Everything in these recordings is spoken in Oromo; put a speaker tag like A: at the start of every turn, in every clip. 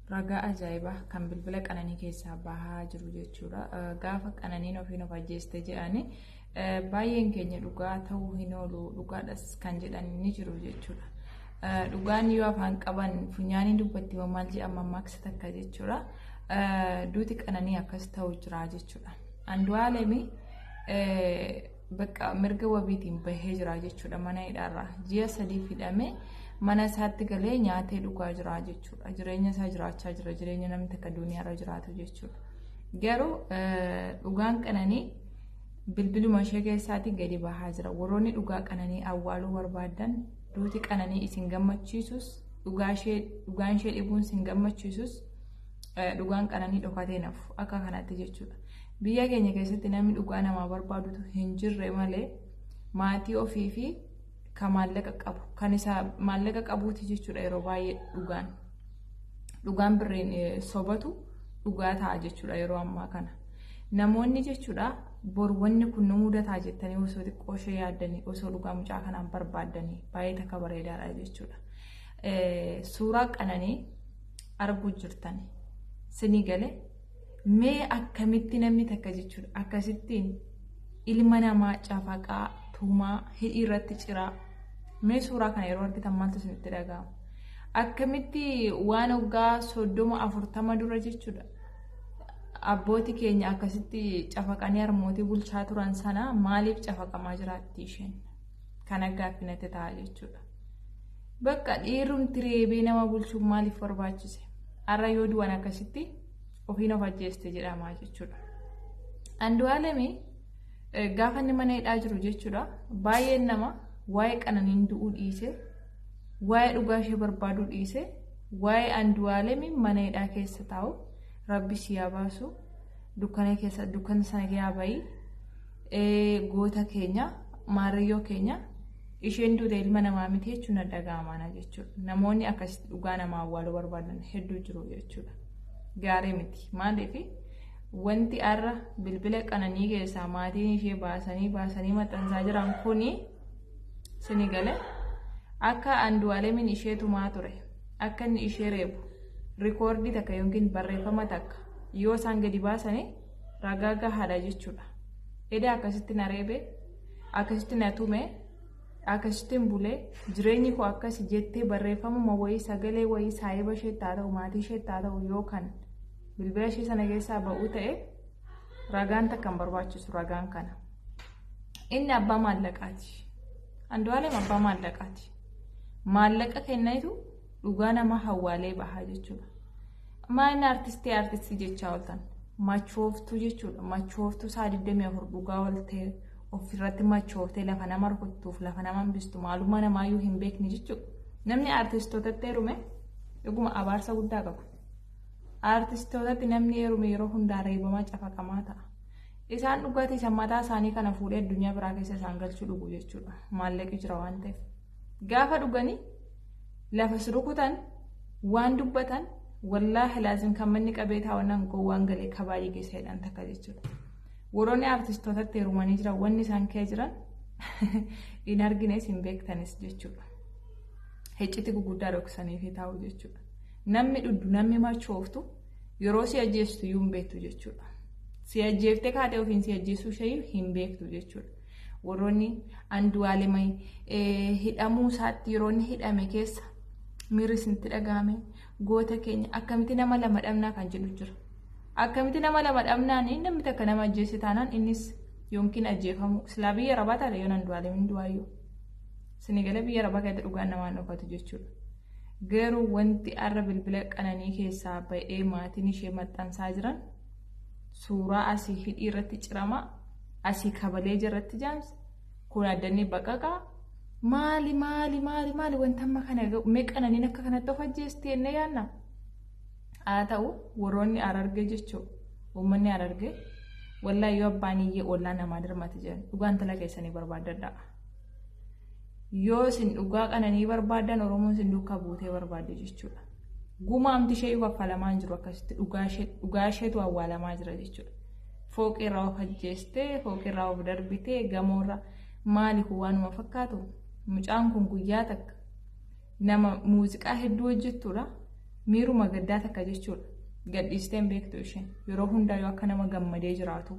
A: Ragaa ajaa'ibaa kan bilbila Qananii keessaa bahaa jiru jechuudha. Gaafa Qananiin ofiin of ajjeeste jedhani baay'een keenya dhugaa ta'uu hin oolu dhugaadhas kan jedhan ni jiru jechuudha. Dhugaan yoo afaan qaban funyaaniin dubbatti maal jedhan mammaaksa takka jechuudha. Duuti Qananii akkas ta'u jira jechuudha. Andu'aalemi bakka mirga wabiitiin bahee jira jechuudha mana hidhaarraa. Ji'a 3 hidhamee mana isaatti galee nyaatee dhugaa jira jechuudha. Jireenya isaa jiraachaa jira. Jireenya namni takka duniyaarra jiraatu jechuudha. Garuu dhugaan Qananii bilbiluma ishee keessaatii gadi bahaa jira. Warroonni dhugaa Qananii awwaaluu barbaadan duuti Qananii isin gammachiisus dhugaan ishee dhibuun isin gammachiisus dhugaan Qananii dhokatee nafu akka kanatti jechuudha. Biyya keenya keessatti namni dhugaa namaa barbaadutu hin jirre malee maatii ofii fi kan maallaqa qabu kan isaa maallaqa qabuuti jechuudha. Yeroo baay'ee dhugaan birreen sobatu dhugaa ta'a jechuudha yeroo ammaa kana. Namoonni jechuudha bor wanni kun nu mudataa jettanii osoo xiqqoo ishee yaaddanii osoo dhugaa mucaa kanaan barbaaddanii baay'ee takka bareedaadha jechuudha. Suuraa Qananii arguu jirtan sinii galee mee akkamitti namni takka jechuudha akkasittiin ilma namaa cafaqaa tumaa hidhii irratti ciraa. Mee suuraa kana yeroo argitan maaltu isinitti dhaga'ama? Akkamitti waan waggaa 30 40 dura jechuudha abbooti keenya akkasitti cafaqanii harmootii bulchaa turan sana maaliif cafaqamaa jiraatti isheen? Kana gaaffinatti ta'a jechuudha. Bakka dhiirumti reebee nama bulchuun maaliif barbaachise? Har'a yoo du'an akkasitti ofiin of ajjeeste jedhamaa jechuudha. Andu'aalemi gaafa inni mana hidhaa jiru jechuudha baay'een nama waa'ee Qananiin du'uu dhiise, waa'ee dhugaa ishee barbaaduu dhiise, waa'ee Andu'aalemi mana hidhaa keessa taa'u rabbi si haa baasu, dukkana keessa dukkana sana yaa bayi, goota keenya maariyyoo keenya isheen duute ilma namaa miti jechuun dhaga'amaana jechuudha. Namoonni akkasitti dhugaa namaa awwaaluu barbaadan hedduu jiru jechuudha. Gaarii miti. Maaliif wanti har'a bilbila Qananii keessaa maatiin ishee baasanii baasanii maxxansaa jiran kuni sini gale akka Andu'aalemiin ishee tumaa ture, akka inni ishee reebu rikoordii takka yookiin barreeffama takka yoo isaan gadi baasanii ragaa gahaadha jechuudha. Eda akkasitti na reebe, akkasitti na tume, akkasitti bulee jireenyi koo akkas jettee barreeffamuma wayii sagalee wayii saayiba isheetti haa ta'u maatii isheetti haa ta'u yookaan bilbila ishee sana keessaa ba'uu ta'e ragaan takka hin barbaachisu ragaan kana. Inni abbaa maallaqaati. Andu'aalem abbaa maallaqaati. Maallaqa kenneetu dhugaa nama hawaalee bahaa jechuudha. Maa inni artistii artistii jechaa ooltan machooftuu jechuudha. Machooftuu sa'a 24 dhugaa ooltee ofirratti machooftee lafa nama rukuttuuf lafa nama hambistu maalummaa namaayyuu hin beekne jechuudha. Namni artistootatti heerume dhuguma abaarsa guddaa qaba. Artistootatti namni heerume yeroo hundaa reebamaa cafaqamaa ta'a. Isaan dhugaatii isa mataa isaanii kana fuudhee addunyaa biraa keessa isaan galchuu dhugu jechuudha. Maallaqi jira waan ta'eef. Gaafa dhuganii lafa rukutan waan dubbatan wallaahi laazim kan manni qabee taa'uun gowwaan galee kabaayii keessa hidhan takka jechuudha. Warroonni artistootatti heerumanii jiran wanni isaan kee jiran hin argines hin beektanis jechuudha. Hecciti guguddaa dhoksanii fi taa'u jechuudha. Namni dhuddu namni machooftu yeroo si ajjeestu iyyuu hin beektu jechuudha. Si ajjeeftee kaatee ofiin si ajjeesuu ishee hin beektu jechuudha. Warroonni Andu'aalem hidhamuu isaatti yeroo inni hidhame keessa miirri isinitti dhaga'ame goota keenya akkamitti nama lama dhabnaa kan jedhu jira. Akkamitti nama lama dhabnaan namni takka nama ajjeese taanaan innis yookiin ajjeefamu silaa biyya Arabaa taate yoon Andu'aalem hin du'aayyuu. Sinigala biyya Arabaa keessatti dhugaan namaan dhokatu jechuudha. Garuu wanti har'a bilbila Qananii keessaa ba'ee maatiin ishee maxxansaa jiran suuraa asii hidhii irratti ciramaa asii kabalee jirratti jaamsa kun addanni baqaqaa maali maali maali maali wanta amma kana mee Qananiin akka kanatti of ajjeesti jennee yaadna. Haa ta'u warroonni Harargee jechuun uummanni Harargee wallaahi yoo abbaan iyyee ollaa namaa dirmate jedhan dhugaan tala keessanii barbaaddadha. Yoo isin dhugaa Qananii barbaaddan Oromoon isin duukaa buutee barbaadde jechuudha. Gumaamti ishee iyyuu kaffalamaa hin jiru akkasitti dhugaa isheetu awwaalamaa jira jechuudha. Fooqirraa of ajjeestee fooqirraa of darbitee gamoorra maali kun waanuma fakkaatu mucaan kun guyyaa takka nama muuziqaa hedduu hojjettudha. Miiruma gaddaa takka jechuudha. Gadhiistee hin beektu isheen. Yeroo hundaayyuu akka nama gammadee jiraatu,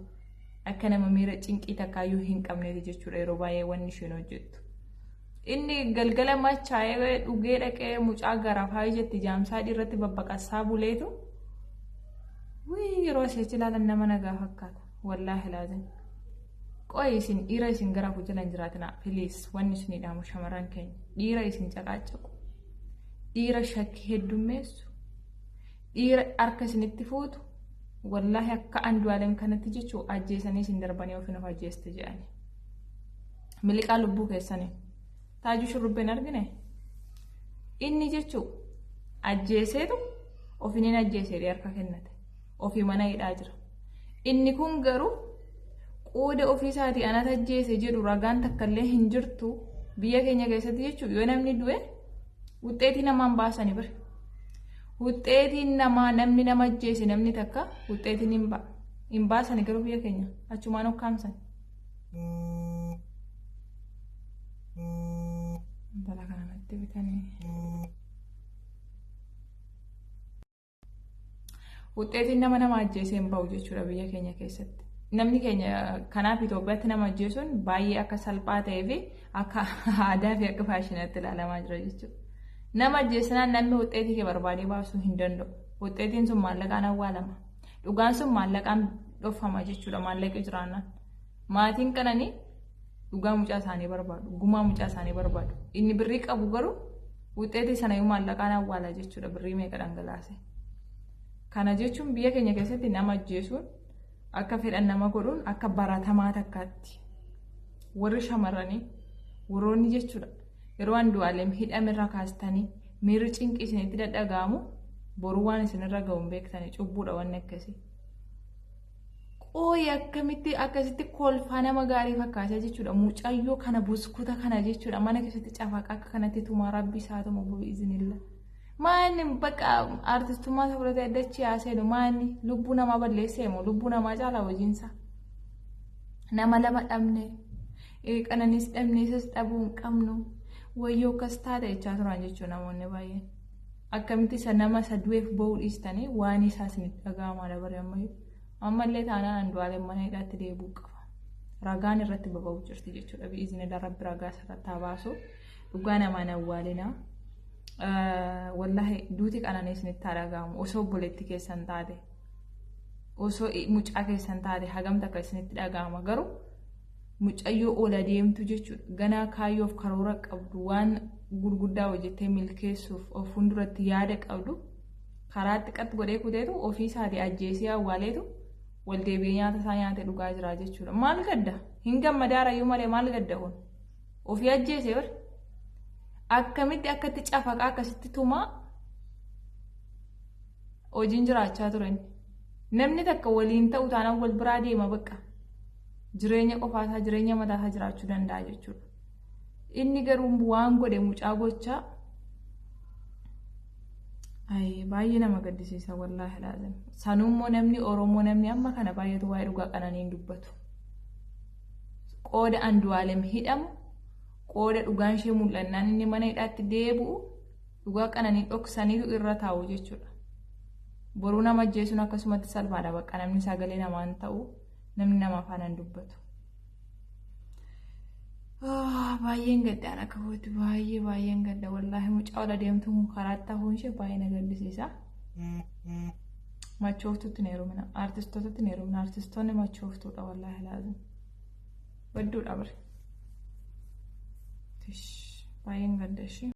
A: akka nama miira cinqii takkaayyuu hin qabneeti jechuudha yeroo baay'ee wanni isheen hojjettu. Inni galgala machaa'ee dhugee dhaqee mucaa garafaa jetti jaamsaa irratti babbaqassaa buleetu yeroo asii achi ilaalan nama nagaa fakkaata. Wallaahi laazim. Qoy isin dhiira isin garafu jala hin jiraatinaa. Please, wanni isin dhaamu shamarran keenya. Dhiira isin caqaacaqu. Dhiira shakkii heddummeessu. Dhiira harka isinitti fuutu. Wallaahi akka Andu'aalem kanatti jechuu ajjeesanii isin darbanii ofiin of ajjeeste jedhani. Miliqaa lubbuu keessanii. Taajuu Shurrubbeen argine? Inni jechuu ajjeeseetu ofiin ajjeesee harka kennate. Ofii mana hidhaa jira. Inni kun garuu qooda ofii isaatii anatu ajjeese jedhu ragaan takkallee hin jirtu. Biyya keenya keessatti jechuun yoo namni du'e wuxxeetii namaan baasanii bira. Wuxxeetiin namaa namni nama ajjeese namni takka wuxxeetiin hin ba'a. Hin baasani garuu biyya keenya achumaan ukkaamsan. Intala kana natti bitanii. Wuxxeetiin nama nama ajjeesee hin bahu jechuudha biyya keenya keessatti. Namni keenya kanaaf Itoophiyaatti nama ajjeesuun baay'ee akka salphaa ta'ee fi akka aadaa fi akka faashinaatti ilaalamaa jira jechuudha. Nama ajjeesinaan namni wuxxeetii kee barbaadee baasuu hin danda'u. Wuxxeetiin sun maallaqaan awwaalama. Dhugaan sun maallaqaan dhofama jechuudha maallaqi jiraannaan. Maatiin qananii dhugaa mucaa isaanii barbaadu. Gumaa mucaa isaanii barbaadu. Inni birrii qabu garuu wuxxeetii sanayyuu maallaqaan awwaala jechuudha birrii meeqa dhangalaase. Kana jechuun biyya keenya keessatti nama ajjeesuun akka fedhan nama godhuun akka baratamaa takkaatti. Warri shamarranii warroonni jechuudha yeroo Andu'aalem hidhamirra kaastanii miirri cinqii isinitti dadhaga'amu boruu waan isinirra ga'u hin beektanii cubbuudha wanni akkasii. Qooyi akkamitti akkasitti kolfaa nama gaarii fakkaataa jechuudha. Mucayyoo kana buskuta kana jechuudha. Mana keessatti cafaqa akka kanatti tumaa rabbi isaa tumu bi'iznillah. Maanni bakka artistummaa isa fudhatee addachii haaseenu maanni lubbuu namaa balleessee moo lubbuu namaa caalaa hojiinsa. Nama lama dhabne qananis dhabne isas dhabuu hin qabnu wayyoo akkas taate jechaa turan jechuudha namoonni baay'een. Akkamitti isa nama isa du'eef ba'uu dhiistanii waan isaa isinitti dhaga'amaa dabare ammayyuu. Ammallee taanaan Andu'aalem mana hidhaatti deebi'uu qaba. Ragaan irratti baba'u jirti jechuudha. Bi'iznillah rabbi ragaa isarratti haa baasu. Dhugaa namaan awwaalinaa. Wallaahi duuti qananii isinitti haa dhaga'amu. Osoo obboleetti keessan taate. Osoo mucaa keessan taate hagam takka isinitti dhaga'ama. Garuu mucayyoo ola deemtu jechuudha. Ganaa kaayyoof karoora qabdu waan gurguddaa hojjettee milkeessuuf of fuulduratti yaada qabdu karaatti qax godhee kuteetu ofii isaatii ajjeesee awwaaleetu wal deebi'ee nyaata isaa nyaatee dhugaa jira jechuudha. Maal gadda? Hin gammadaarayyuu malee maal gadda kun? Ofii ajjeesee bar. Akkamitti akkatti cafaqaa akkasitti tumaa hojiin jiraachaa turan. Namni takka waliin ta'u taanaan wal biraa deema bakka. Jireenya qofaasaa jireenya mataasaa jiraachuu danda'a jechuudha. Inni garuu waan godhe mucaa gochaa baay'ee nama gaddisiisa wallaahi laazim. Sanuummoo namni Oromoo namni amma kana baay'eetu waa'ee dhugaa qananiin dubbatu. Qooda Andu'aalem hidhamu qooda dhugaan ishee mul'annaan inni mana hidhaatti deebi'u dhugaa qananii dhoksaniitu irra taa'u jechuudha. Boruu nama ajjeesuun akkasumatti salphaadha bakka namni sagalee namaan ta'u namni nama afaan dubbatu. Baay'een gaddaan akka kootti baay'ee baay'een gadda wallaahi mucaa ol adeemtu karaatti hafuun ishee baay'ee na gaddisiisa. Machooftutti hin heerumina artistootatti hin heerumina artistoonni machooftuudha wallaahi laazim. Badduudha bare. Baay'een gadda ishee.